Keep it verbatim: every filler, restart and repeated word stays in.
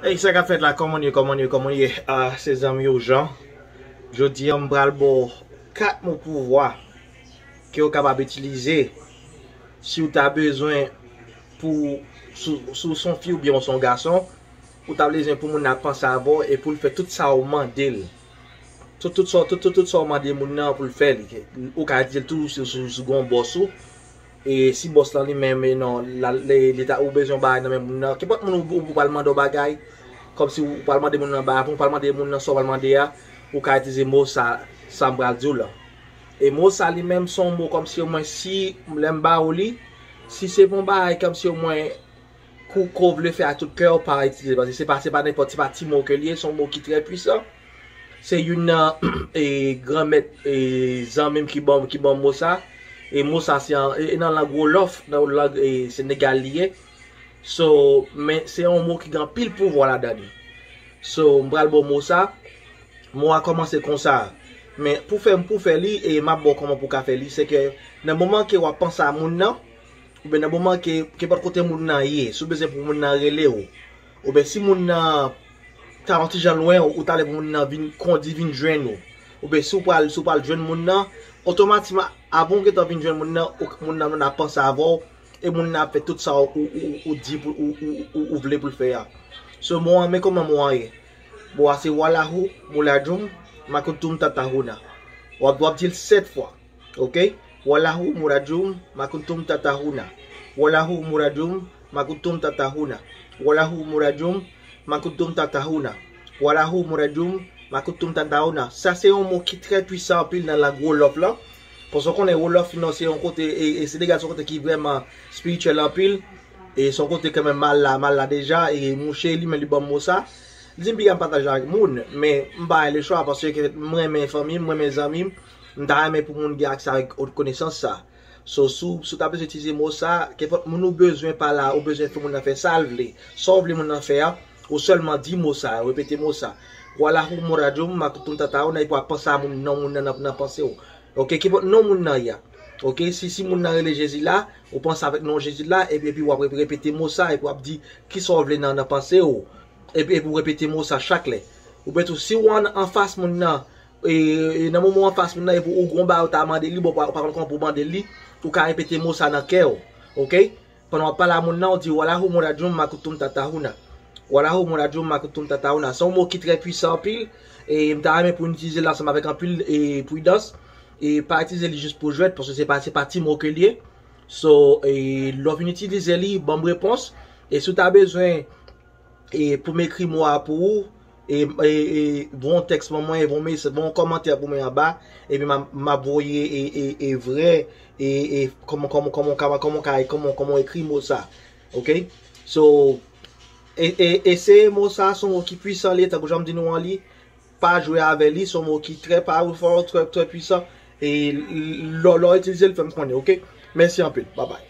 Ey, sa k ap fèt la? Kòman ye, kòman ye, kòman ye? Ah, se zanmi w Jean. Jodi a, m pral ba w kat mo pouvwa ke w kapab itilize si w ta bezwen pou, si, si w se yon fi oubyen w se yon gason, ou ta bezwen pou moun nan panse avè w e pou l fè tout sa w mande l. Tout, tout, sa, tout, tout, tout sa w mande moun nan pou l fè li. Ou ka di l tou si, si, si w gen yon bòs ou. E si bòs lan li menm, e non, la, li, li ta, ou bezwen yon bagay nan men moun nan. Kenpòt moun ou, ou, ou pral mande yon bagay, kòmsi ou pral mande moun nan bagay, ou pral mande moun nan sa w pral mande a, ou ka itilize mo sa, sa m pral di w la. E mo sa li menm se yon mo kòmsi omwen si lè m ba ou li, si se pou yon bagay kòmsi omwen kou, kou w vle fè ak tout kè w, pa itilize l, paske se pa, se pa nenpòt, se pa ti mo ke li ye, se yon mo ki trè pwisan. Se youn nan e, granmèt e, zanmi m ki ban, ki ban m mo sa. E mo sa se an, e, e nan lang Wolof, nan lang e, Senegal li ye. So, men se yon mo ki gen anpil pouvwa ladan li. So, m pral ba w mo sa. Mo a kòmanse konsa. Men pou fè, pou fè li, e m ap ba w kòman pou w ka fè li, se ke nan moman ke w ap panse a moun nan, oubyen nan moman ke, kenpòt kote moun nan ye, si w bezwen pou moun nan rele w, oubyen si moun nan ta yon ti jan lwen w, ou ta lè pou moun nan vin kondi vin jwenn ou, oubyen si w pral, si w pral jwenn moun nan, otomatikman, avan w gentan vin jwenn moun nan, ou, moun nan, moun nan ap panse avè w, e moun nan ap fè tout sa ou, ou, ou, ou di pou, ou, ou, ou, ou vle pou l fè a. So, mo an, men kòman mo an ye. Bon, a se Wallahu Muradjum Makuntum Tatahuna. W ap, w ap di l sèt fwa. Ok? Wallahu Muradjum Makuntum Tatahuna. Wallahu Muradjum Makuntum Tatahuna. Wallahu Muradjum Makuntum Tatahuna. Wallahu Muradjum Makuntum Tatahuna. Sa se yon mo ki trè pwisan anpil nan lang Wolof lan. Paske w konnen Wolof non se yon kote, e, e Senegal se yon kote ki vrèman espirityèl anpil. E se yon kote kanmenm m al la, m al la deja, e mouche li menm li ban m mo sa. Li di m piga m pataje avèk moun, men m pa gen lechwa paske m renmen fanmi m, m renmen zanmi m, m ta renmen pou moun gen aksè avèk konesans sa. So, si w, si w ta bezwen itilize mo sa, kenpòt moun ou bezwen pale a, ou bezwen fè moun nan fè sa l vle, sa w vle moun nan fè a, ou sèlman di mo sa, repete mo sa. Wallahu Muradjum Makuntum Tatahuna, epi w ap panse a moun, non moun nan nan, nan panse w. Ok, kenpòt non moun nan ye a. Ok, si, si moun nan rele Jezi la, ou panse avèk non Jezi la, epi, epi w ap rep-, repete mo sa, epi w ap di kisa w vle nan, nan panse w. Epi, epi w repete mo sa chak lè. Oubyen tou, si w an, anfas moun nan, e, e nan moman w anfas moun nan, epi ou gen yon bagay ou ta mande li, bon, ou pa, ou pa konn kòman pou w mande li, ou ka repete mo sa nan kè w. Ok? Pandan w ap pale a moun nan, ou di, Wallahu Muradjum Makuntum Tatahuna. Wallahu Muradjum Makuntum Tatahuna. Se yon mo ki trè pwisan anpil, e m ta renmen pou n itilize l ansanm avèk anpil, e, pridans. E pa itilize li jis pou jwèt, paske se pa, se pa ti mo ke l ye. So, e, lè w fin itilize li, ban m repons. E si w ta bezwen, e, pou m ekri mo a pou ou, e, e, e, voye yon tèks ban mwen, voye yon mesaj, voye yon kòmantè pou mwen anba, epi m a, m ap voye, e, e, e, vrè, e, e, kòman, kòman, kòman w ka, kòman w ka, kòman, kòman w ekri mo sa. Ok? So, e, e, eseye mo sa, se yon mo ki pwisan li ye, tankou jan m di nou an li, pa jwe avè li, se yon mo ki trè powerful, trè, trè pwisan, e l-, lè, lè w itilize l, fè m konnen, ok? Mèsi anpil, babay.